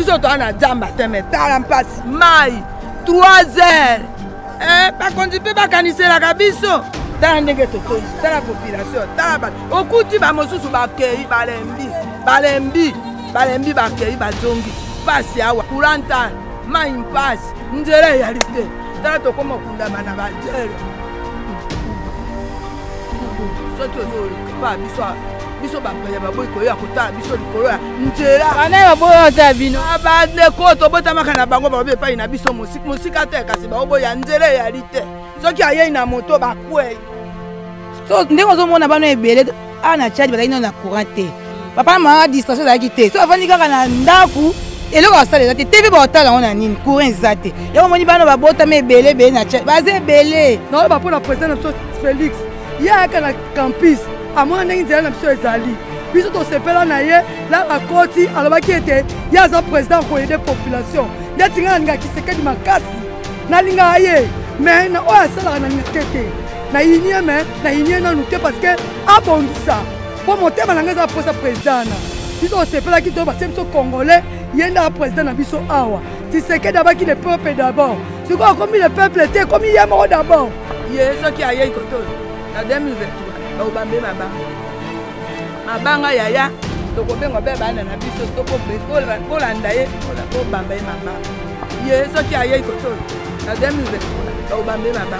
Biso toa na zamba te, me tala mpasi mai 3 heures eh, bakonzi mpe bakaniselaka biso. Tala ndenge totondi, tala population, tala bato okuti bamosusu bakei, balembi, balembi, balembi, bakei, bazongi. Mpasi awa, courant tala mai mpasi, nzela eyali te. Tala tokoma okundama na bajele. Soki ozoluka biso, biso bapaya baboyi koya kotala biso likolo ya nzela. Bana baboyi otala bino? Bandeko tobotamaka na bango, balobi epai na biso mosika te, kasi baoboya, nzela eyali te. Soki ayei na moto, bakwei. So ndenge ozomona bana ebele awa na Tchad bazalaki nano na courant te. Papa na mama, distraction ezalaki te. So bafandi kaka na ndako, eloko basala eza te. TV baotala yango na nini? Courant eza te. Yango omoni bana babotama ebele ebele na Tchad, baza ebele. Naoyeba mpo na président na biso Félix, ye ayaka na campus, amona ndenge nzela na biso ezali. Biso tosepela na ye. La akoti, alobaki ete ye aza président akoyede population. Ndeti ngai nalingaka Tshisekedi makasi, nalingaka ye, mais na oyo asalaka nalingaka te te. Nayini ye, mais nayini ye nanu te, parce que abongisa mpo motema na ngai eza mposa président na biso. Osepelaki to batie biso congolais, ye nde président na biso awa. Tshisekedi abaki le peuple d'abord, sikoyo akomi le peuple te, ekomi ye moko d'abord. Ye soki ayei koto na 2023, bakobambe mabanga, mabanga yaya. Tokobenga be bana na biso kolanda ye, kobamba ye mabanga. Ye soki ayei koto na 2023, bakobambe mabanga,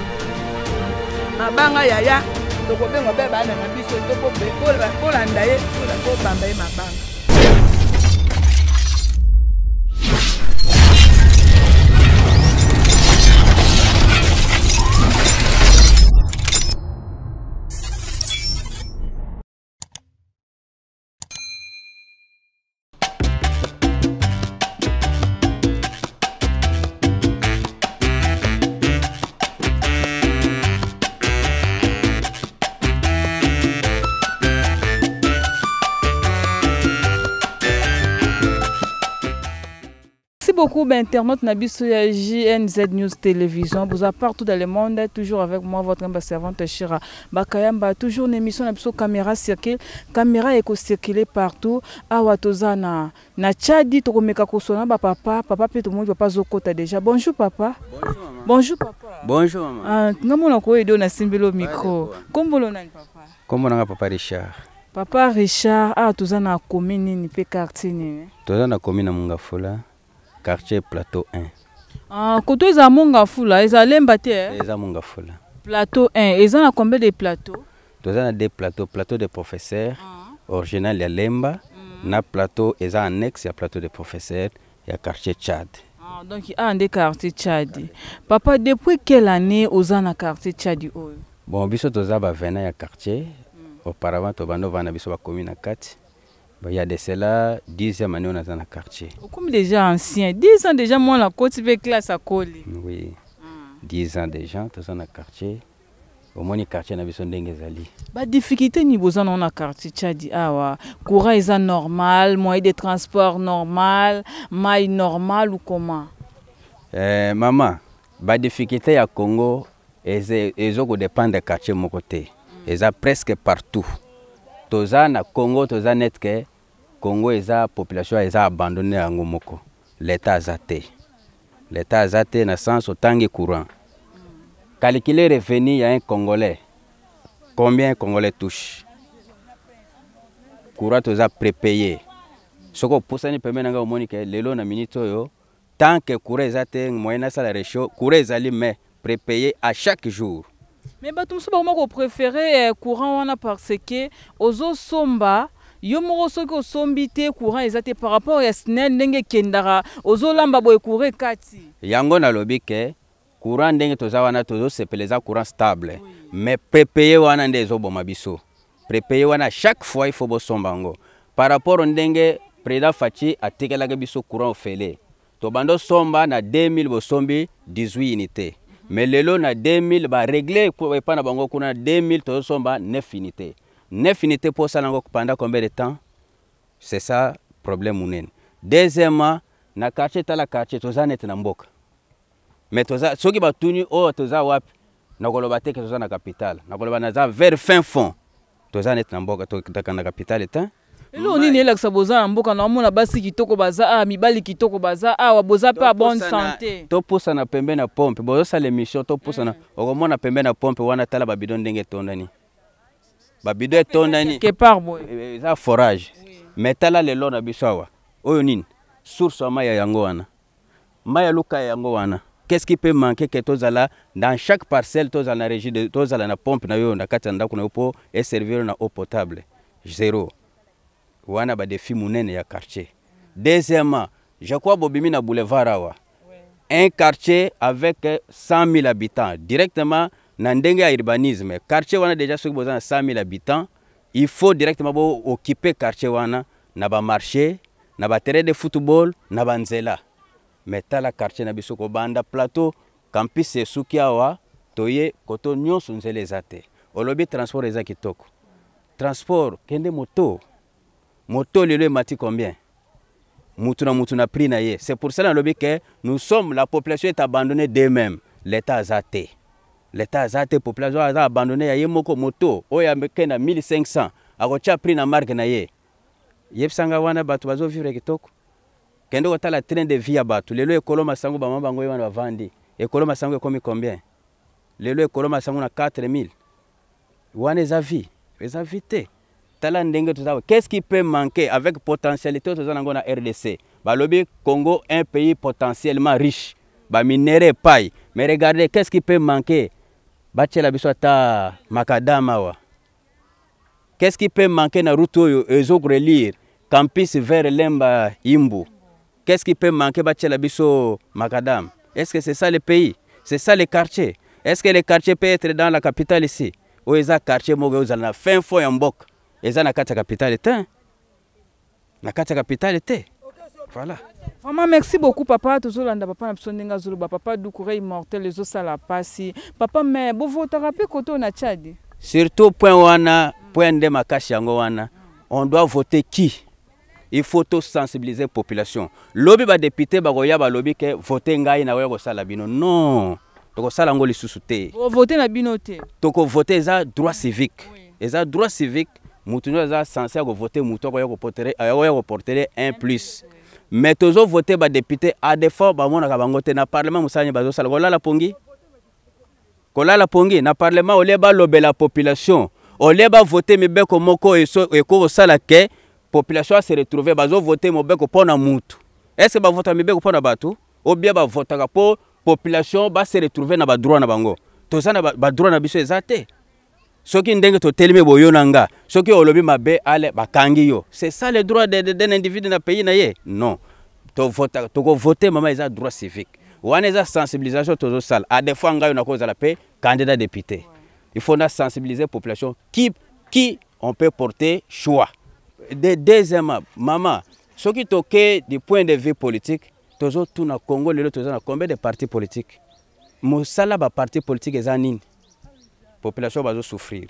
mabanga yaya. Tokobenga be bana na biso kolanda ye, kobamba ye mabanga. Merci beaucoup, ben, internaute na biso ya JNZ News Télévision. Vous êtes partout dans le monde, toujours avec moi, votre humble servante Shira Bakayamba. Toujours une émission na biso caméra circule, caméra eko circuler partout. Awa toza na na Tchadi, tokomeka kosona ba papa, papa pe tomongi papa zokota déjà. Bonjour papa. Bonjour maman. Bonjour papa. Bonjour maman. Ah, ngamona ko edo na simbelo micro. Kombolo nani papa? Kombo nanga papa Richard. Papa Richard, ah toza na commune nini pe quartier nini? Toza na commune ya Mongafula, quartier Plateau 1. Ah, koto eza Mongafula, eza Lemba te eh? Eza Mongafula. Plateau 1, eza na combien de plateaux? Toza na deux plateaux, plateau de professeur original ya Lemba na plateau eza annexe ya plateau de professeur ya quartier Tchad. Ah, donc ah nde quartier Tchad. Papa, depuis quelle année oza na quartier Tchad oyo? Bon, biso toza ba venant ya quartier. Auparavant tobanda ovanda biso bakomi na kati. Bon, il y a de cela 10e année on aza na quartier. Okomi déjà ancien, 10 ans déjà mwana akoti mpe classe akoli. Oui. 10 ans déjà toza na quartier. Omoni quartier na biso ndenge ezali. Ba difficulté ni boza na quartier Tchad awa? Courant eza normal, moyen de transport normal, mai normal ou comment? Mama, ba difficulté ya Congo ezo ko dépendre quartier moko te. Eza presque partout. Toza na Congo, toza net que Congo eza population eza abandonné yango moko. L'État aza te. L'État aza te na sens otangi courant. Calculer revenu ya un Congolais. Combien un Congolais touche? Courant toza prépayé. Soko opusani pembeni na ngai omoni ke lelo na minute oyo tant que courant eza te, moyen nasala réchaud, courant ezali mais prépayé à chaque jour. Mais bato mosusu bakoma kopréféré courant wana parce que ozosomba yo moko, soki osombi te courant eza te, par rapport ya SNEL ndenge ekendaka, ozolamba boye courant ekati. Yango nalobi ke courant ndenge toza wana tozosepela, eza courant stable, mais prépayé wana nde ezoboma biso. Prépayé wana, chaque fois il faut bosomba yango. Par rapport ndenge président Fatshi atikelaki biso courant ofele, tobanda osomba na 2000, bosombi 18 unité, mais lelo na 2000 barégler epa na bango kuna, na 2000 tozosomba 9 unité. 9 unité mpo osala yango pendant combien de temps? C'est ça problème monene. Deuxièmement, na quartier, tala quartier, toza neti na mboka, mais toza, soki batuni oyo toza wapi, nakoloba te ke toza na capitale, nakoloba naza vers fin fond. Toza neti na mboka, tokaka na capitale te. Eloko nini elakisa boza na mboka? Naomona basi kitoko baza awa, mibali kitoko baza awa, boza mpe ya bonne santé. Topusana pembe na pompe, bozosala émission, topusana. Okomona pembe na pompe wana, tala babidon ndenge etondani, babidon etondani quelque part boye. Eza forage. Mais tala lelo na biso awa, oyo nini? Source ya mai ya yango wana, mai ya luka ya yango wana. Qu'est-ce qui peut manquer que tozala dans chaque parcelle, tozala na régie de, tozala na pompe na yo na kati ya ndako na yo mpo eservir na eau potable? Zéro. Wana badéfi monene ya quartier. Deuxièmement, je crois bobimi na boulevard awa, un quartier avec 100 000 habitants, directement na ndenge ya urbanisme, quartier wana déjà, soki boza na 100 000 habitants, il faut directement bo occuper quartier wana na bamarché, na baterrain de football, na banzela. Mais tala quartier na biso, kobanda plateau campus esuki awa, toye koto nyonso nzela eza te. Olobi transport eza kitoko. Transport, kende moto, moto lelo emati combien? Mutu na mutu na prix na ye. C'est pour cela nalobi que nous sommes, la population est abandonnée d'eux-mêmes. L'état aza te, l'état aza te, population aza abandonné ya ye moko. Moto oyo ake na 1500 akotia prix na marque na ye. Yebisanga, wana bato bazovivre kitoko? Kende kotala train de vie ya bato lelo. Ekolo masango, bamama bango ye wana bavandi, ekolo masango ekomi combien lelo? Ekolo masango na 4000. Wana eza vie? Eza vie te. Tala ndenge toza. Qu'est-ce qui peut manquer avec potentialité oyo toza nango na RDC? Balobi Congo, un pays potentiellement riche, baminerais epai, mais regardez, qu'est-ce qui peut manquer batiela biso ata macadam awa? Qu'est-ce qui peut manquer na route oyo ezokorelier campus vers Lemba Imbu? Qu'est-ce qui peut manquer batiela biso macadam? Est-ce que c'est ça le pays? C'est ça le quartier? Est-ce que le quartier peut être dans la capitale ici? Oyo eza quartier moko ozala na fin fond ya mboka, eza na kati ya capitale te, na kati ya capitale te. Voilà. Vraiment, merci beaucoup, papa. Tozolanda papa na biso ndenge azoloba. Papa Dukure immortel, ezosala pasi, papa. Mais bovotaka mpe kote oyo na Tchad? Surtout point wana, point nde makasi yango wana. On doit voter qui? Il faut to sensibiliser population. Lobi badéputé bakoya, balobi ke vote ngai, nakoya kosala bino. Non, tokosala yango lisusu te. Bovote na bino te? Tokovote, eza droit civique, eza droit civique. Mutu nyonso aza censé ya kovote mutu akoya koporter un plus. Mais tozovote badéputé, à défaut bamonaka bango te na parlement. Mosala nini bazosala? Kolala pongi, kolala pongi na parlement. Au lieu balobela population, au lieu bavote mibeko moko ekoki kosala ke population ase retrouve, bazovote mobeko mpo na mutu. Est ce que bavotaka mibeko mpo na bato ou bien bavotaka mpo population base retrouve na badroit na bango? Toza na badroit na biso eza te. Soki ndenge totelemi boyo na nga, soki olobi mabe, ale bakangi yo. C'est ça le droit d'un individu na pays na ye? Non. Tokovote, mama, eza droit civique wana, eza sensibilisation tozosala. À des fois ngai nakozala mpe candidat député, il faut na sensibiliser population qui on peut porter choix. Deuxièmement, mama, soki toke du point de vue politique, tozotuna: Congo lelo toza na combien de partis politiques? Mosala baparti politique eza nini? Population bazosouffrir,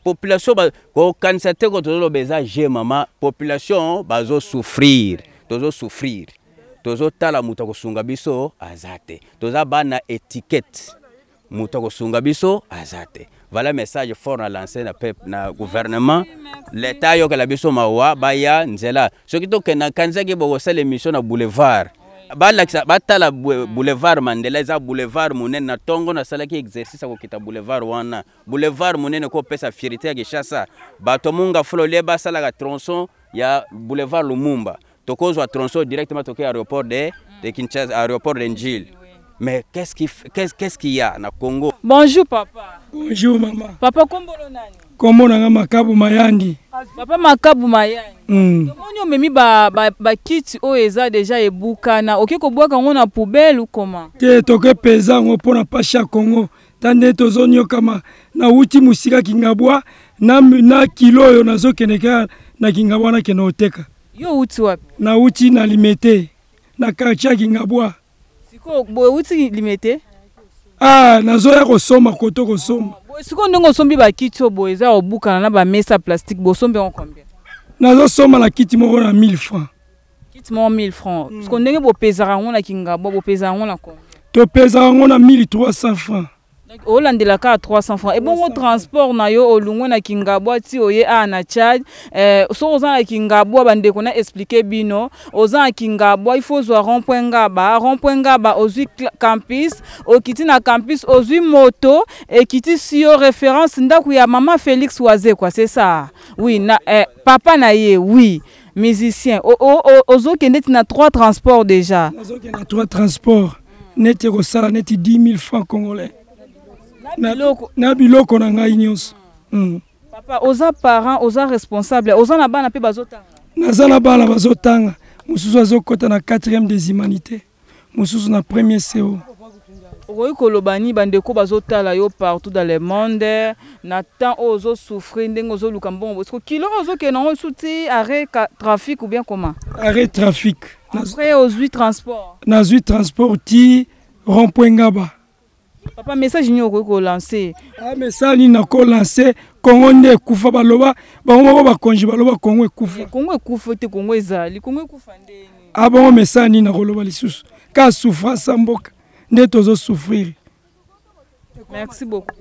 population kokanisa te ko tozoloba eza je, mama. Population bazosouffrir, tozosouffrir, tozotala moto akosunga biso aza te. Toza bana étiquette, moto akosunga biso aza te. Voilà message fort na lancé na peuple, na gouvernement, l'état ayokela biso mawa, baya nzela. Soki tokenda, kanisaki bokosala émission na boulevard, balakisa, batala boulevard Mandela. Eza boulevard monene. Na ntongo nasalaki exercice ya kokita boulevard wana, boulevard monene kopesa fierté ya Kinshasa. Bato munga fulo lie basalaka tronçon ya boulevard Lumumba, tokozwa tronçon directement, toke aéroport de Kinshasa, aéroport de Njili. Mais qu'est-ce qu'il y a na Congo? Bonjour, papa. Bonjour, mama. Papa, kombolo nani? Kombo na nga Makabu Mayandi. Papa Makabu Mayandi. Tomoni omemi bakiti oyo eza déjà ebukana. Okoki kobwaka yango na poubelle ou comment? Te, tokepeza yango mpona pasi ya Kongo. Ta nde tozonyokama. Nawuti mosika, Kingabwa, na kilo oyo nazokende kaka na Kingabwa, nakende koteka. Yo outi wapi? Nawuti na Limete, na quartier ya Kingabwa. Sikoyo boye outi Limete? Ah, nazoya kosomba koto kosomba. Boye sikoyo ndenge osombi bakiti oyo boye eza kobukana na bamesa ya plastique, bosombi yango combien? Nazosomba na kiti moko na 1000 francs. Kiti moko 1000 francs. Sikoyo ndenge bopezaka yango na Kingabwa, bopezaka yango na combien? Topezaka yango na 1300 francs. Olandela kaka 300 francs. Ebongo transport na yo, olungwe na Kingabwa ti oye awa na Tchad. Soki oza na Kingabwa, bandeko na expliquer bino, oza na Kingabwa, il faut ozwa rond point Ngaba. Rond point Ngaba, ozwi campus, okiti na campus, ozwi moto ekiti si yo référence ndako ya mama Félix Wazekwa, c'est ça? Oui, na papa na ye, oui, musicien. Ozokende ti na 3 transports déjà. Nazokende na 3 transports, neti ekosala neti 10 000 francs congolais na biloko na ngai nyonso. Papa, oza parent, oza responsable, oza na bana mpe bazotanga? Naza na bana bazotanga. Mosusu azokɔta na 4e des humanités, mosusu na premier CO. Okoki koloba nini bandeko bazotala yo partout dans le monde na temps oyo ozosouffrir, ndenge ozoluka mbongo? Parce que kilo oyo ozokende yango suti arrêt trafic ou bien comment? Arrêt trafic. Après ozwi transport? Nazwi transport ti rond point Ngaba. Papa, message nini okoki kolancer? Ah, message nini nakolancer? Kongo nde ekufa. Baloba bango moko, bakonzi baloba Kongo ekufa. Kongo ekufa te, Kongo ezali. Kongo ekufa ndeni? Abongo message nini nakoloba lisusu? Ka souffrance ya mboka nde tozosouffrir. Merci beaucoup.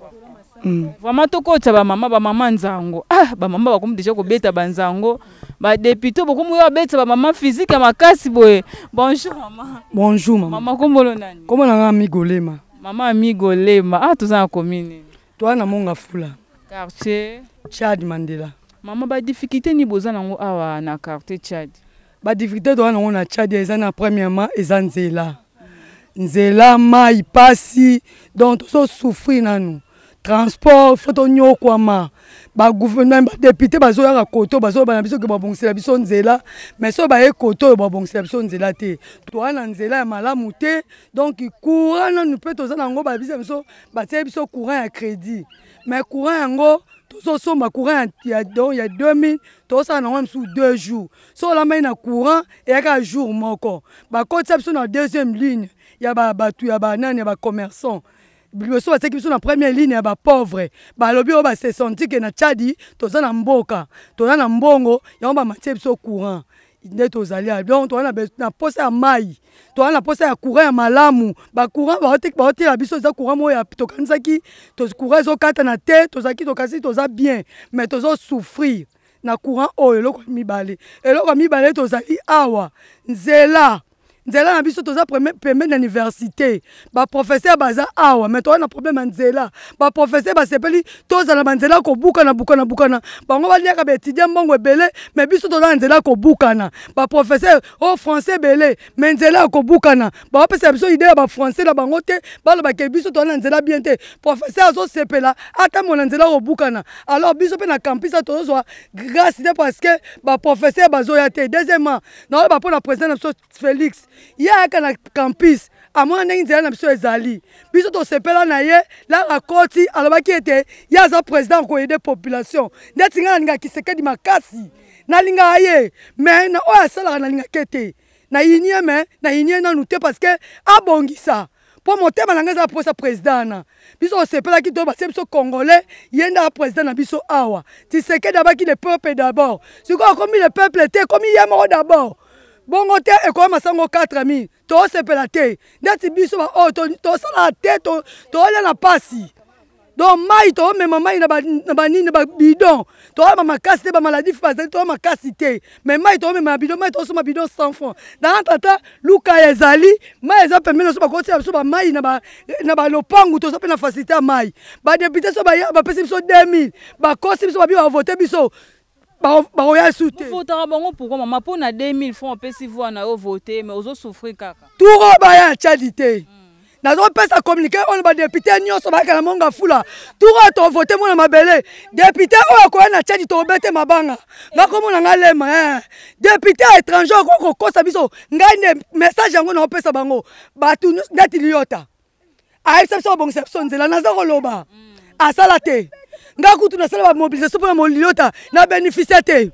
Vraiment tokotisa bamama, bamama nzango. Ah, bamama bakomi déjà kobeta banzango. Badéputé bokomi oyo abetisa bamama physique ya makasi boye. Bonjour mama. Bonjour mama. Mama, kombolo nani? Kombo na nga Amigolema. Mama Amigolema, ah, toza na commune? Toza na Mont-Ngafula. Quartier? Tchad Mandela. Mama, badifficulté nini boza nango awa na quartier Tchad? Badifficulté toza nango na Tchad eza na, premièrement, eza nzela, nzela, mai pasi, donc tozosouffrir nanu. Transport, faut tonyokwama. Bagouvernement, badéputé bazoyaka koto, bazoyoba na biso ke babongisela biso nzela, mais soki baye koto oyo, babongisela biso nzela te. Toza na nzela ya malamu te. Donc courant nanu mpe toza nango, babisa biso, batieli biso courant ya crédit, mais courant yango tozosomba courant ya, donc ya 2000, tozosala nango mosusu 2 jours. So olambaki na courant, eyaka jour moko. Bakotisa biso na deuxième ligne ya bato ya banani, ya bacommerçant. Liboso batiaki biso na première ligne ya bapauvre. Balobi oyo base sentir ke na Tchadi toza na mboka, toza na mbongo, yango bamatie biso courant nde tozali. Donc toza na posa ya mai, toza na posa ya courant ya malamu. Bacourant baotela biso eza courant moko ya tokanisaki courant ezokatana te. Tozalaki, tokasi toza bien, mais tozosouffrir na courant oyo. Eloko ya mibale, eloko ya mibale, tozali awa nzela, nzela na biso. Toza pembeni na université, baprofesseur baza awa, mais toza na problème ya nzela. Baprofesseur basepeli tozala banzela kobukana, bukana, bukana. Bango baliaka baétudiant mbongo ebele, mais biso toza na nzela kobukana. Baprofesseur oyo français ebele, mais nzela ya kobukana. Baopesa biso idée ya bafrançais na bango te. Balobake biso toza na nzela bien te. Professeur azosepela atambola na nzela kobukana. Alors biso mpe na campus tozozwa grâce te, parce que baprofesseur bazoya te. Deuxièmement, naoyeba mpo na président na biso Félix, ye ayaka na campus, amona ndenge nzela na biso ezali. Biso tosepela na ye. Laka akoti, alobaki ete ye aza président akoaider population. Ndeti ngai nalingaka Tshisekedi makasi, nalingaka ye, mais na oyo asalaka nalingaka ete nayini ye, mais nayini ye nanu te, parce que abongisa mpo motema na ngai eza mposa président wana. Biso tosepelaki to batie biso congolais, ye nde président na biso awa. Tshisekedi abaki le peuple d'abord. Sikoyo akomi le peuple te, ekomi ye moko d'abord. Bongo te, ekoyama sango 4000, tosepela te. Ndeti biso baoyo tosalaka te, tolia na pasi. Donc mai, toomema mai na banini, na babidon. Toyaba makasi te, bamaladi bazali, toya makasi te, mais mai toomema na bidon, mai tosomba bidon 100 francs. Dans tata Lukaya ezali mai eza pembeni, so bakotia biso bamai na balopangu, toza mpe na facilité ya mai. Badéputé so baya, bapesi biso 2000, bakosi biso, babi bavote biso, bakoya su te. Votaka bango pourquoi, mama? Mpo na 2000 francs opesi voix na yo, vote, mais ozosouffrir kaka. Tour oyo baya ya Tchadi te. Nazopesa communiqué oyo, badéputé nyonso bayaka na Mont-Ngafula. Tour oyo tovote mona mabele. Député oyo akoya na Tchadi, tobete mabanga. Ngakomona nga lema eh. Député étranger okoki kokosa biso. Ngai nde message yango naopesa bango. Bato neti Liota ayebisa biso babongisa biso nzela, naza koloba asala te. Nga kutu nasala bamobilisation mpona Moliota na bénéficie te.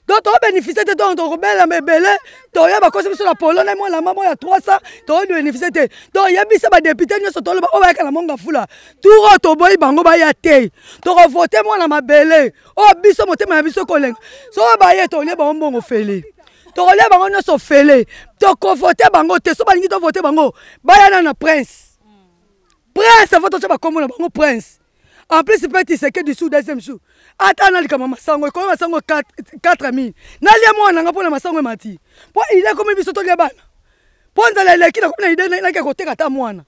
Donc tobénéficie te. Donc tokobelama ebele, toya bakosi biso na polo na mwana mamo ya 300, tobénéficie te. Donc yebisa badéputé nyonso, toloba oyo bayaka na Mont-Ngafula, tour oyo toboyi bango baya te. Tokovote mwana mabele oyo biso motema na biso kolenga. Soki baye, tolie bango mbongo fele, tokolia bango nyonso fele. Tokovote bango te. So balingi tovote bango, baya na na prince. Prince faut totya bakombo na bango prince. En plus mpe Tshisekedi sous deuxième jour ata na likambo masango ekomi masango 4000 nalia mwana na nga mpo na masango emati mpo ide ekomi biso tolia bana mpo nzala eleki nakomi na ide nake koteka ata mwana.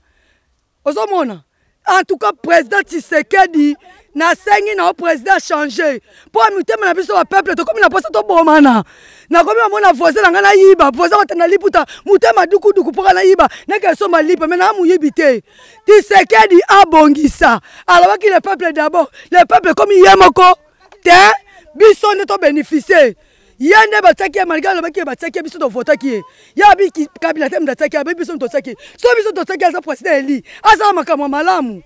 Ozomona, en tout cas président Tshisekedi, nasengi na yo président change mpo mitema na biso bapeuple tokomi na mposa tobomana. Nakomi namona voisin na ngai nayiba, voisin kotanda liputa motema dukuduku mpoka nayiba neke esomba lipa me naa moyibi te. Tshisekedi abongisa, alobaki le peuple d'abord, le peuple ekomi ye moko te, biso nde tobénéficie ye nde batiaki ye malgré alobaki ye batiaki ye, biso tovotaki ye, ye abi Kabila te moto atiaki ye, abi biso moto atiaki ye, so biso totiaki ye aza président eli azala makambo ya malamu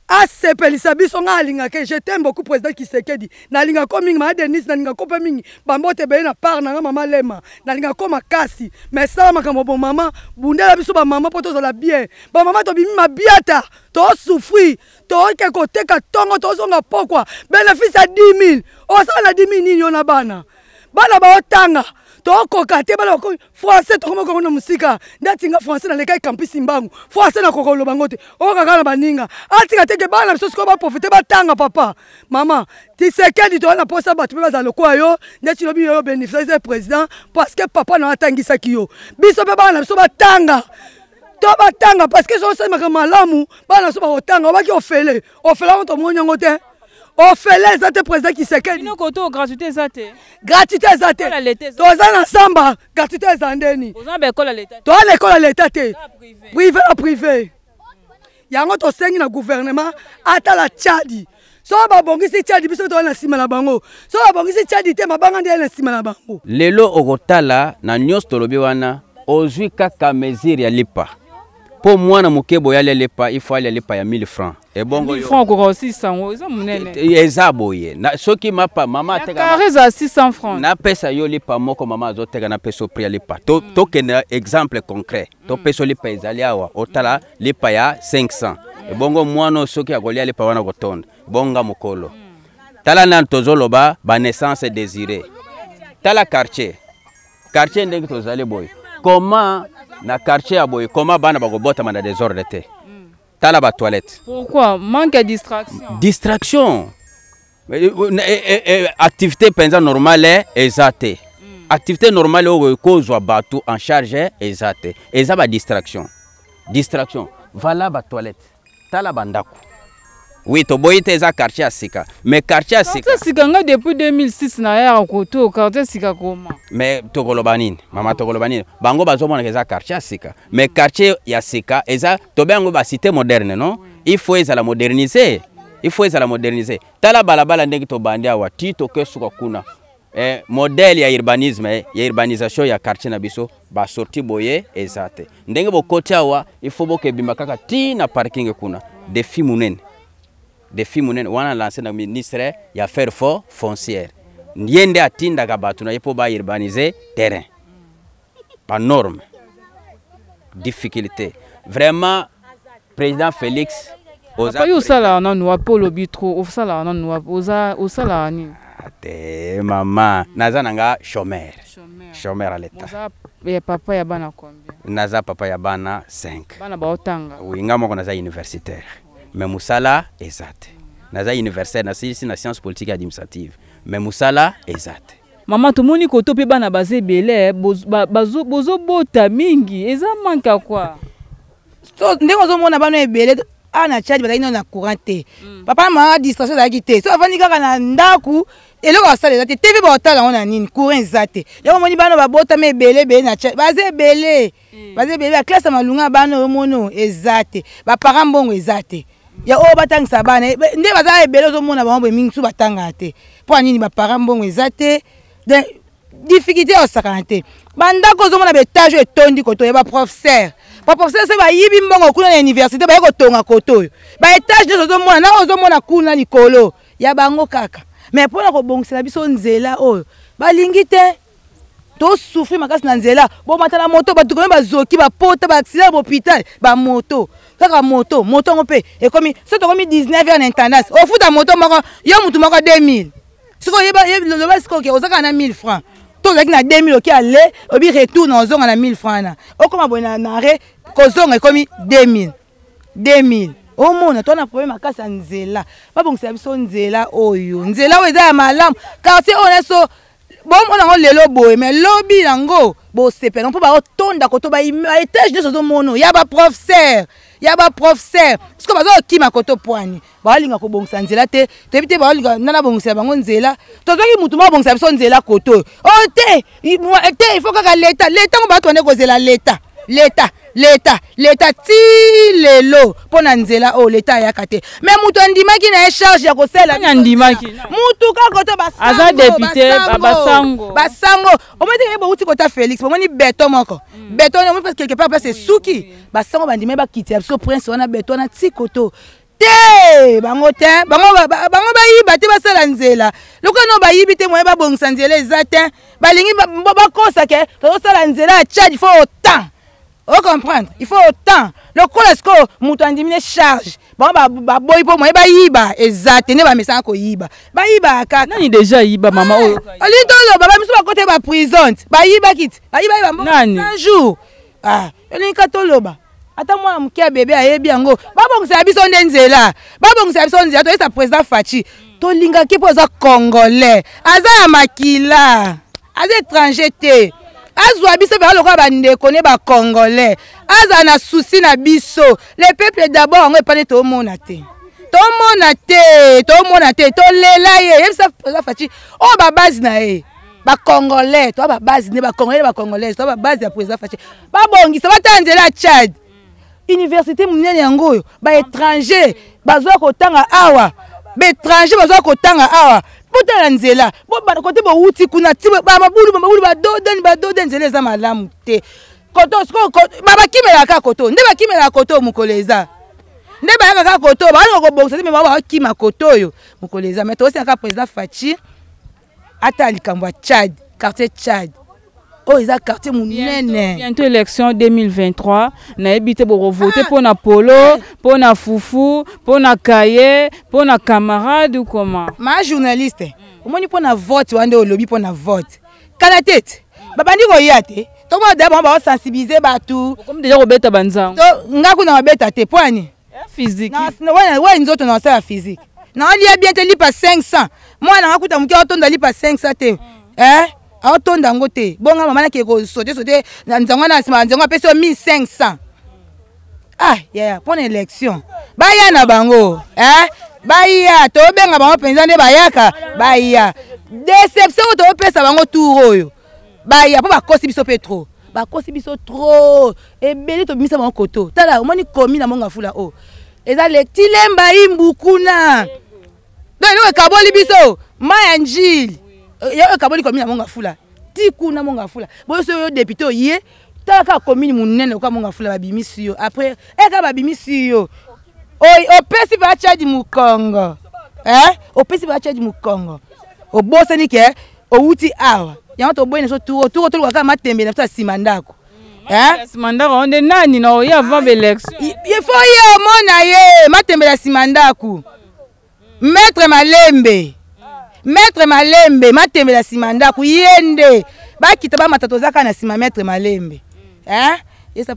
asepelisa biso. Ngai alingaka, je t'aime beaucoup président Tshisekedi, nalingaka ko mingi mama Denise, nalingaka ko mpe mingi bambote ebele na part na nga mama Lema, nalingaka ko makasi mais sala makambo bo mama, bundela biso bamama mpo tozala bien. Bamama tobimi mabiata, tosouffrir, toke koteka ntongo tozonga pokwa, bénéfice ya 10 000 osala na 10 000 nini yo na bana? Bana baotanga tokoka te, bana bakomi français tokomi kongo na mosika ndeti nga français nalekaki campus mbangu, français nakoka koloba ngo te, oyoka kaka na baninga atika te ke bana biso sikoyo baprofite batanga. Papa mama Tshisekedi, toza na mposa bato mpe bazala lokola yo ndeti lobi yo bénéfice président parce que papa na yo atangisaki yo, biso mpe bana na biso batanga to batanga parce que soki osalemaka malamu bana biso bakotanga. Obaki ofele ofele yango tomoni yango te, ofele eza te président Tshisekedi. Bino koto gratuité eza te? Gratuité eza te, toza na zamba, gratuité eza ndeni? Oza na baekole ya leta? Toza na ekole ya leta te, privé na privé. Yango tosengi na gouvernement atala Tchadi, soki babongisi Tchadi biso toza na nsima na bango, soki babongisi Tchadi te mabanga nde na nsima na bango. Lelo okotala na nyonso tolobi wana, ozwi kaka mesure ya lipa mpo mwana moke boye alia lipa, il faut alia lipa ya 1000 francs. Ebongo 1000 francs okoka osilisa yango, eza monene. Eza boye na, soki mapa mama ateka carré eza 600 francs. Napesa yo lipa moko mama azoteka, napesa yo prix ya lipa. Tokende exemple concret, topesa yo lipa ezali awa, otala lipa ya 500, ebongo mwana soki akolia lipa wana kotonda bonga mokolo. Tala nanu tozoloba ba naissance désirée, tala quartier quartier ndenge tozali boye, comment na quartier ya boye, comment bana bakobotama na désordre te? Tala ba toilette. Pourquoi? Manque ya distraction. Distraction, activité mpenza normale eza te, activité normale oyo ekozwa bato en charge eza te, eza ba distraction distraction. Vala ba toilette, tala bandako. Oui, toboyi te eza quartier ya sika, mais quartier ya sika quartier sika nga depuis 2006 na yaka koto quartier sika koma. Mais tokoloba nini mama, tokoloba nini? Bango bazomonaka eza quartier ya sika, mais quartier ya sika eza tobe yango bacité moderne non, il faut ezala modernisé, il faut ezala modernisé. Tala balabala ndenge tobandi awa ti toke suka kuna, modèle ya urbanisme, ya urbanisation ya quartier na biso, basorti boye eza te. Ndenge bokoti awa, il faut bokebima kaka ti na parking kuna. Défi monene, défi monene wana lancé na ministre ya affaires foncière, ye nde atindaka bato na ye mpo baurbaniser terrain, banorme. Difficulté vraiment, président Félix. Oza yo osalaka nanu wapi? Olobi trop, osalaka nanu wapi? Osalaka nini? Te mama, naza na nga chômeur, chômeur à l'état. Oza ya papa ya bana combien? Naza papa ya bana 5. Bana baotanga? Oui, nga moko naza universitaire mais mosala eza te. Naza universitaire, nasilisi na science politique administrative mais mosala eza te. Mama, tomoni koto mpe bana baza ebele, bozobota mingi, eza manque ya quoi? So ndenge ozomona bana ebele awa na Tchad, bazalaki nano na courant te, papa na mama distraction ezalaki te. So bafandi kaka na ndako, eloko basala eza te, TV baotala yango na nini? Courant eza te. Yango omoni bana babotama ebele ebele na Tchad, baza ebele, baza ebele. Baklasse ya malunga ya bana oyo omoni eza te, baparent mbongo eza te ya oyo batangisa bana. Nde baza ebele, ozomona bango boye mingi, su batangaka te. Mpo ya nini? Baparent mbongo eza te. Donc difficulté ya osakana te. Bandako ozomona baétage oyo etondi koto ya baprofesseur, baprofesseur so bayibi mbongo kuna na université, baye kotonga koto oyo. Baétage nyonso ozomona na ozomona kuna likolo ya bango kaka, mais mpona kobongisela biso nzela oyo balingi te. Tosouffrir makasi na nzela, bomata na moto, bato komi bazoki, bapota, baaccident ya bahôpital, bamoto kaka moto moto yango mpe ekomi. So tokomi 19 heures na intendance, ofuta moto moko yo mutu moko 2000. Sikoyo yeba loba sikoyo ke oza kaka na 1000 francs to ozalaki na 2000, oki ale obi retour na ozonga na 1000 francs wana, okoma boye na arrêt, kozonga ekomi 2000 2000. Omona toza na problème makasi ya nzela. Babongisela biso nzela oyo, nzela oyo eza ya malamu. Quartier oyo nyonso bomona yango lelo boye, mais lobi yango bosepela mpo baotonda koto baetage nyonso ozomona ya baprofesseur, ya baprofesseur siko bazokima koto pwani. Baolinga kobongisa nzela te, toyebi te baolinga nana abongisela bango nzela. Tozwaki motu moko abongisa biso nzela koto oyo o te te, il faut kaka leta leta ngo bato bande kozela leta leta leta leta ti lelo mpo na nzela oyo leta ayaka te. Me moto andimaki na ye charge ya kosala, andimaki mutu kaka to aza député basango basango. Omoni te bouti kota Félix, bomoni beton moko beton, omoni parce quelque part place esuki. Basango bandimaki bakitela biso prince wana beton wana ti koto te, bango te, bango bayiba te, basala nzela lokola no bayibi te, moye babongisa nzela eza te. Balingi bakosa ke tozosala nzela ya Tchad, il faut autant ocomprendre, il faut autant lokola sikoyo moto andimi ne charge, bango baboyi mpo moye bayiba eza te, nde bamesana koyiba, bayibaka kaka. Nani déjà ayiba, mama oyo? Olingi toloba bamisu bakote baprison ti bayibaki ti bayibaki bambongo Nani? 100 jours. Ah, olingi ka toloba ata mwana moke ya bebe ayebi yango. Babongisela biso nde nzela, babongisela biso nzela. Toyesa président Fatshi, tolingaki mpo aza congolais, aza ya makila, aza étranger te. Azwa biso mpenza lokola bandeko ne bacongolais, azala na souci na biso, le peuple d'abord. Yango epane tomona te, tomona te, tomona te, tolela ye. Yebisa président Fatshi oyo babase na ye bacongolais, toa babase ne bacongolais, bacongolaise, toa babase ya président Fatshi. Babongisa, batala nzela ya Tchad. Université monene yango oyo, baétranger bazwa kotanga awa, baétranger bazwa kotanga awa. Botala nzela kote bowuti kuna ti bamabulu bamabulu, badodani badodani, nzela eza malamu te. Koto sikoyo bakimelaka kaka koto, nde bakimelaka koto mokolo eza, nde bayaka kaka koto, balinga kobongisa te, me bango bakima koto oyo mokolo eza. Me tokosenga kaka président Fatshi ata likambo ya Tchad, quartier Tchad oyo eza quartier monene. Bientôt élection 2023, nayebi te bokovote mpo na polo, mpo na fufu, mpo na kaye, mpo na camarade ou comment? Ma journaliste, omoni mpo na vote wana nde olobi mpo na vote kala te te babandi koya te, tomona deya bango baosensibilize bato. Okomi déjà kobeta banzango? To nga kuna babeta te, mpo ani physique. Wa nzoto na osala physique, naolia bien te, lipa 500, mwana nga kuta moke aotonda lipa 500 te, eh aotonda yango te. Bonga mama nake kosote sote na nzango wana, nsima ya nzango apesi yo 1500. Ah yaya, mpo na élection baya na bango, eh baya, tobenga bango mpenza nde bayaka, baya déception oyo topesa bango tour oyo, baya mpo bakosi biso mpe trop, bakosi biso trop ebele, tobimisa bango koto. Tala, omoni komi na Mont Ngafula oyo eza le tilemba imbu kuna, donc eloko ekaboli biso mai ya Njili yo ekaboli komi na Mont Ngafula ti kuna. Mont Ngafula boyo so yo député oye, tala kaka commune monene lokola Mont Ngafula, babimisi yo après eka babimisi yo, opesi mpe Tchad mokongo, eh? Opesi mpe Tchad mokongo, obosani ke owuti awa. Yango toboyi na biso turo turo, toluka kaka matembe na biso ya nsima ndako. Eh? Nsima ndako yango nde nani na oye avant baélection? Il faut ye omona ye matembe ya nsima ndako, maître Malembe, maître Malembe, matembe ya nsima ndako, ye nde bakita bamata, toza kaka na nsima maître Malembe, eh?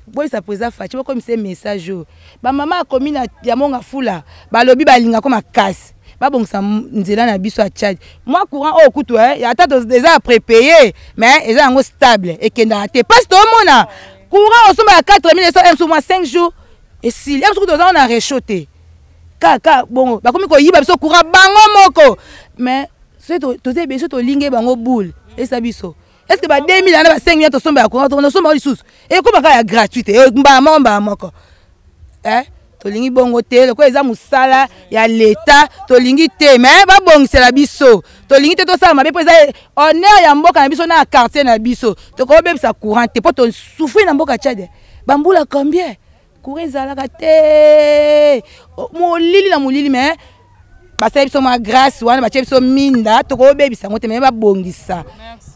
Boyisa président Fatshi, bokomisa ye message oyo bamama ya commune ya Mont Ngafula balobi balingako makasi, babongisa nzela na biso ya Tchad. Mwa courant oyo kutu ata eza ya prépayé, mais eza yango stable, ekendaka te. Mpasi toomona courant osomba ya 4000 mso mwa 5 jours esili, mso kutu oza na réchaud te, kaka bongo bakomi koyiba biso courant bango moko. Mais soki toza ebele, soki tolingi bango boule esa biso, est ce que ba 2000 wana, ba 5000 tosomba ya courant, tosomba lisusu ekoma kaka ya gratuite mbala moko mbala moko, eh? Tolingi bongo te, lokola eza mosala ya leta tolingi te, me babongisela biso. Tolingi te tosala mabe mpo eza honneur ya mboka na biso na ya quartier na biso. Tokobebisa courant te mpo tosouffrir na mboka Tchad bambula combien, courant ezalaka te, molili na molili. Me basali biso mwa grâce wana, batie biso minda, tokobebisa yango te, me babongisa.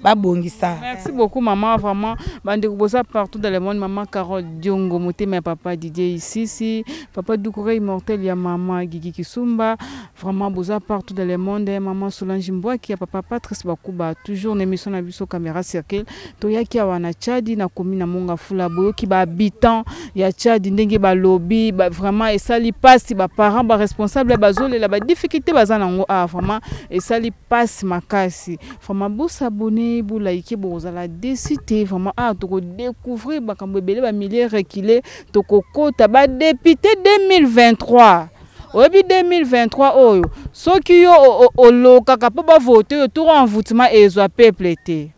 Babongisa. Merci beaucoup maman, vraiment bandeko boza partout dans le monde, maman Carole Diongo motema ya papa Didier Isisi, papa Doucouré immortel ya maman Gigi Kisumba, vraiment boza partout dans le monde, maman Solange Mbwaki ya papa Patrice Bakuba, toujours na émission na biso Caméra Circle. Toyaki awa na Tchadi na commune ya Mongafula, boyoki ba habitants ya Tchadi ndenge balobi ba, vraiment esali pasi ba parents ba responsable bazolela ba difficulté baza nango ah vraiment esali pasi makasi. Vraiment bo s'abonner, bo liker, bozala déçu te vraiment ah toko découvrir makambo ebele ba milliers reculés tokokota ba député 2023. Oyebi 2023 oyo soki yo olokaka mpo bavote yo tour envoûtement ezwa peuple te.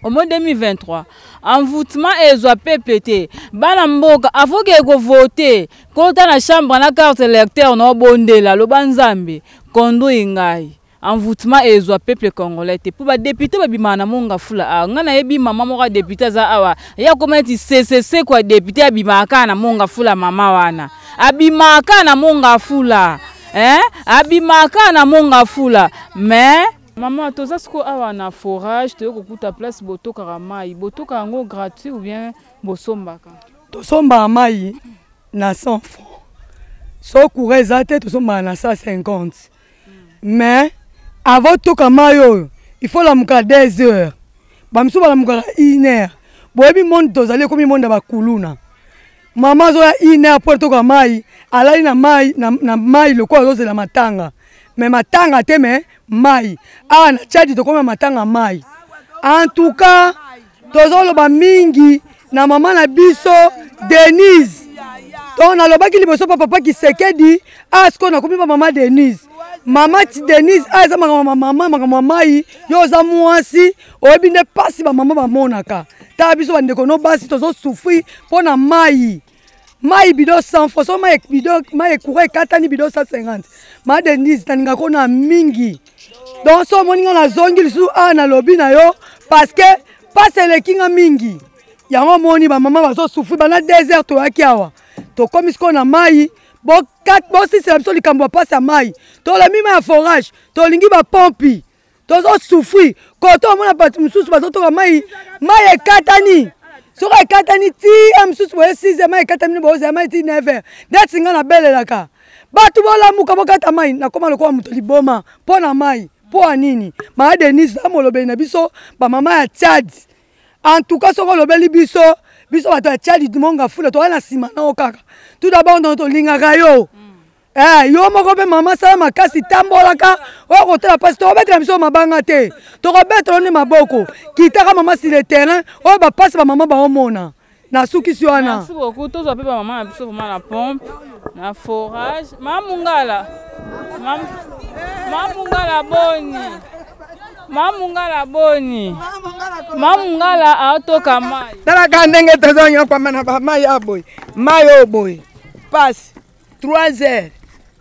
Au 2023 envoûtement ezwa peuple te. Bana mboka avoke ekovote kota na chambre na carte électeur na obondela loba Nzambe conduit ngai. Envoûtement ezwa peuple congolais te. Po ba député ba bima na monga fula a nga na yebi mama moko député aza awa ya koma ti CCC kwa député abima ka na monga fula mama wana abima ka na monga fula hein abima ka na monga fula. Mais maman toza siko awa na forage toyo kokuta place botokaka mai, botoka yango gratuit ou bien bosombaka? Tosombaka mai na 100 francs, so courant eza te tosombaka na 150. Mais avant toka mai oyo il faut lamuka 2 heures, bamisu balamukaka 1 heure. Boyebi monde tozali ekomi monde ya bakuluna. Mama azoya 1 heure po toka mai, alali na mai, na mai lokola azozela matanga. Mais matanga te, mais mai. Awa na Tchad tokoma matanga mai. En tout cas tozoloba mingi na mama na biso Denise. Donc nalobaki liboso pa papa Kisekedi, ah siko nakomi pa mama Denise. Mama ti Denise, ah eza makambo ya mama, makambo ya mai, yo oza mwasi, oyebi nde pasi ba mama bamonaka. Tala biso bandeko no basi tozo souffrir mpo na mai. Mai bido 100 francs, so mai bido, mai courant ekatani bido 150. Ma Denise nalinga ko na mingi. Donc so omoni nga nazongi lisusu awa nalobi na yo parce que pasi eleki nga mingi. Yango omoni ba mama bazo souffrir bana 2 heures toyaki awa. Tokomi sikoyo na mai, bosisela biso likambo ya pasi ya mai. Tolemi mai ya forage, tolingi ba pompi. Tozo souffrir. Koto omona bato mosusu bazotoka mai, mai ekatani. Soki ekatani ti ya mosusu boye 6 heures, mai ekatani bozela mai ti 9 heures. Ndeti nga nabelelaka. Bato bolamuka bokata mai, nakoma lokola moto liboma mpo na mai. Mpo ya nini? Mama Denise amolobeli na biso ba mama ya Tchad. En tout cas soki olobeli biso, biso bato ya Tchad monga fula toza na nsima na yo kaka. Tout d'abord donc tolingaka yo. Yo moko mpe mama sala makasi tambolaka oyo kotala mpasi, tokobetela biso mabanga te, tokobetela nde maboko. Kitaka mama sur le terrain oyo bapasi ba mama baomona. Nasukisi wana. Merci beaucoup. Tozwa mpe ba mama na biso vraiment na pompe, na forage. Mama Mungala. Mama Mungala boni. Mama Mungala boni. Mama Mungala aotoka mai. Talaka ndenge tozonyokwama na ba mai ya boye. Mai oyo boye. Pasi. 3 heures.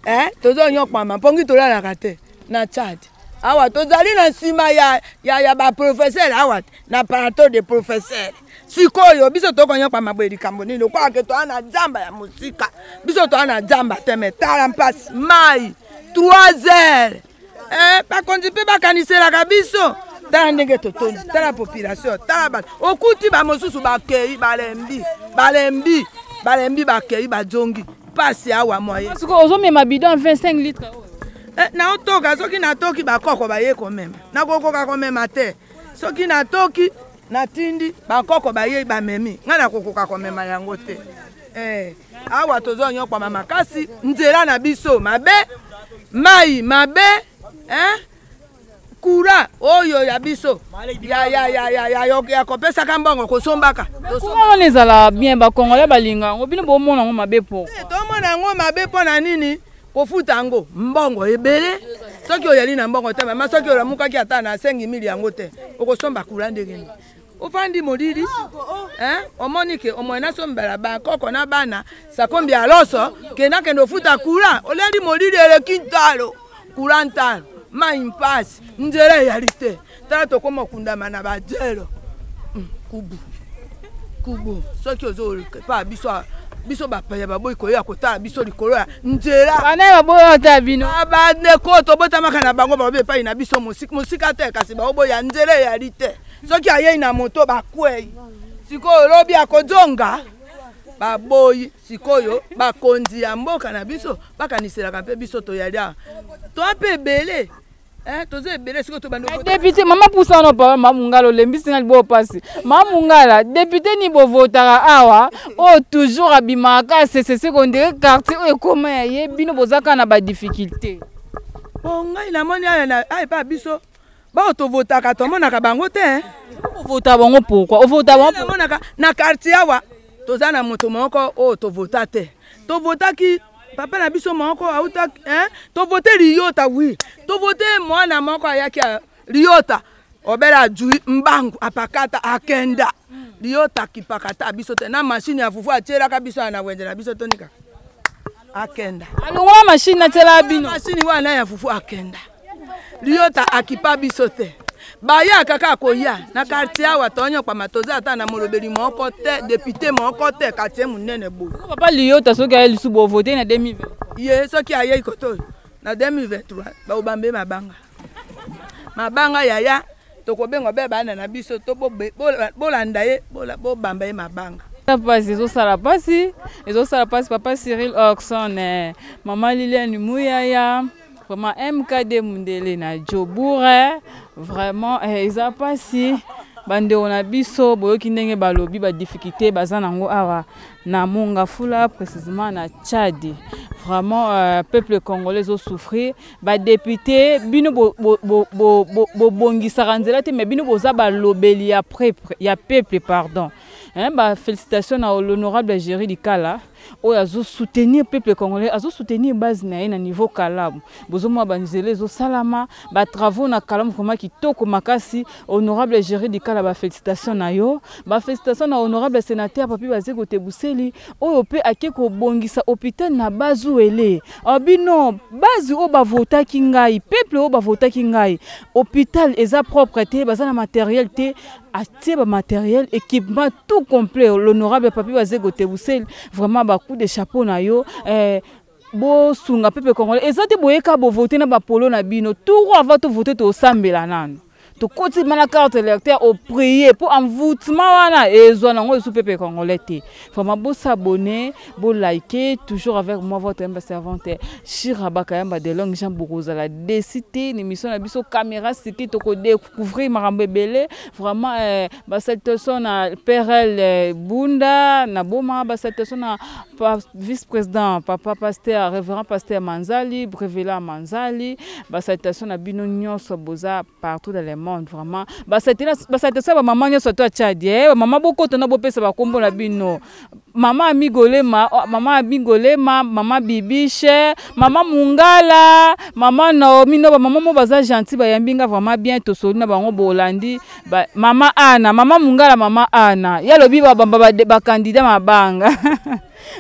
Hein? Tozonyokwama mpongi tolalaka te na Tchad. Awa tozali na nsima ya ba professeur awa na plateau de professeur. Sikoyo biso tokonyokwama boye likambo nini? Lokola ke toa na nzamba ya mosika. Biso toa na nzamba te, mais tala mpasi mai 3 heures. Bakonzi mpe bakaniselaka biso. Tala ndenge totondi, tala population, tala bato. Okuti ba mosusu bakei, balembi, balembi, balembi bakei, bazongi. Pasi awa moyen. Sikoyo ozomema bidon 25 litres oyo. Naotoka, soki natoki bakoko baye komema. Nakokoka komema te. Soki natoki natindi bakoko baye bamemi. Nga nakokoka komema yango te. Awa tozonyokwama makasi, nzela na biso mabe, mai mabe, hein? Courant oyo ya biso ya kopesaka mbongo kosombaka. Courant wana ezala bien, ba Congolais balinga yango, bino bomona yango mabe po. Tomona yango mabe mpo na nini? Kofuta yango mbongo ebele. Soki oyali na mbongo te, mama, soki olamukaki ata na 5000 yango te, okosomba courant ndenge nini? Ofandi molili, hein? Omoni ke omoni nasombela bakoko na bana sakombi ya loso, ke nakende ofuta courant. Oleli molili eleki ntalo, courant ntalo, mai mpasi, nzela eyali te. Tala tokoma okundama na bajelo. Kubu. Kubu. Soki ozoluka pa biso Biso bapaya baboyi koya kotala biso likolo ya nzela. Bana baboyi kotala bino. Ah, bandeko tobotamaka na bango balobi epai na biso mosika te, kasi baoboya nzela eyali te. Soki ayei na moto bakwei. Sikoyo lobi akozonga baboyi. Sikoyo bakonzi ya mboka na biso bakaniselaka mpe biso toyali awa, toa mpe ebele. Eh, toza ebele sikoyo tobandi député mama pusa wana papa mama Mungala olembisi nga liboyo pasi. Mama Mungala, député ni bovotaka awa oyo toujours abimaka kaka sesese kondire quartier oyo ekoma ya ye, bino boza kaka na badifficulté. Bon, ngai namoni aya epa biso bao tovotaka, tomonaka bango te. Ovota bango pourquoi? Ovota bango? Namonaka na quartier awa toza na moto moko oyo tovota te. Tovotaki papa na biso moko auta, hein? Tovote Liota, oui, tovote mwana moko ayaki Liota obele ajui mbangu apakata akenda. Liota akipakata biso te na mashine ya fufu atielaka biso na wenze na biso tonika akenda. Alongola mashine atielaka bino. Mashine wana ya fufu akenda. Liota akipa biso te. Baya kaka koya na quartier awa tonyokwama, toza ata na molobeli moko te, député moko te, quartier monene boye. Papa Liota soki aye lisusu bovote na 2020? Ye soki ayei koto na 2023 baobambe mabanga mabanga yaya, tokobenga be bana na biso to bolanda ye, bobamba ye mabanga. Pasi ezosala pasi, ezosala pasi. Papa Cyril Orson, mama Liliane Muyaya, vraiment MKD Mundele na Joboure, vraiment eza pasi. Bandeko na biso boyoki ndenge balobi badifficulté baza nango awa na Mongafula, précisément na Tchad. Vraiment peuple congolais ezosouffrir. Badéputé, bino bobongisaka nzela te, mais bino boza balobeli ya peuple, pardon, hein. Bafélicitation na l'honorable Géri Likala oyo azosoutenir peuple congolais, azosoutenir base na ye na niveau Kalamu. Bozomona banzela ezosalama, batravaux na Kalamu vraiment kitoko makasi. Honorable Géri Dikala, bafélicitation na yo. Bafélicitation na honorable sénateur Papi Bazeko Tebuseli oyo mpe ake kobongisa hôpital na Bazuele. Bino base oyo bavotaki ngai, peuple oyo bavotaki ngai, hôpital eza propre te, baza na matériel te. Atie bamatériel, équipement tout complet. L'honorable Papi Bazeko Tebuseli, vraiment bacoup de chapeau na yo. Bosunga peuple congolais eza te boyeka bovote na bapolo na bino. Tour avant tovote, tosambela nano, tokoti na carte électeur, oprier mpo envoûtement wana ezwa nango esu peuple congolais te. Vraiment bosabonner, bolike. Toujours avec moi, votre humble servante Shira Bakayamba de Longue Jean. Bokozala déçus te na émission na biso Caméra Siki, tokodécouvrir makambo ebele. Vraiment basalutation na PRL Bunda na Boma, basalutation na vice président papa pasteur, révérend pasteur Manzali, Brevela Manzali. Basalutation na bino nyonso boza partout dans le monde. Vraiment basalutation ya bamama nyonso to Atchadi. Bamama bokota na bopesa bakombo na bino: mama Amigolema, mama Amigolema, mama Bibishe, mama Mungala, mama Naomi. No bamama mo baza gentil, bayambi nga vraiment bien, tosoli na bango. Bolandi ba, mama Ana, mama Mungala, mama Ana ye alobi babamba bacandidat mabanga.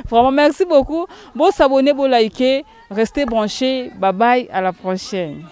Vraiment merci beaucoup. Bosabonner, bolike, restez branchés. Bye bye, à la prochaine.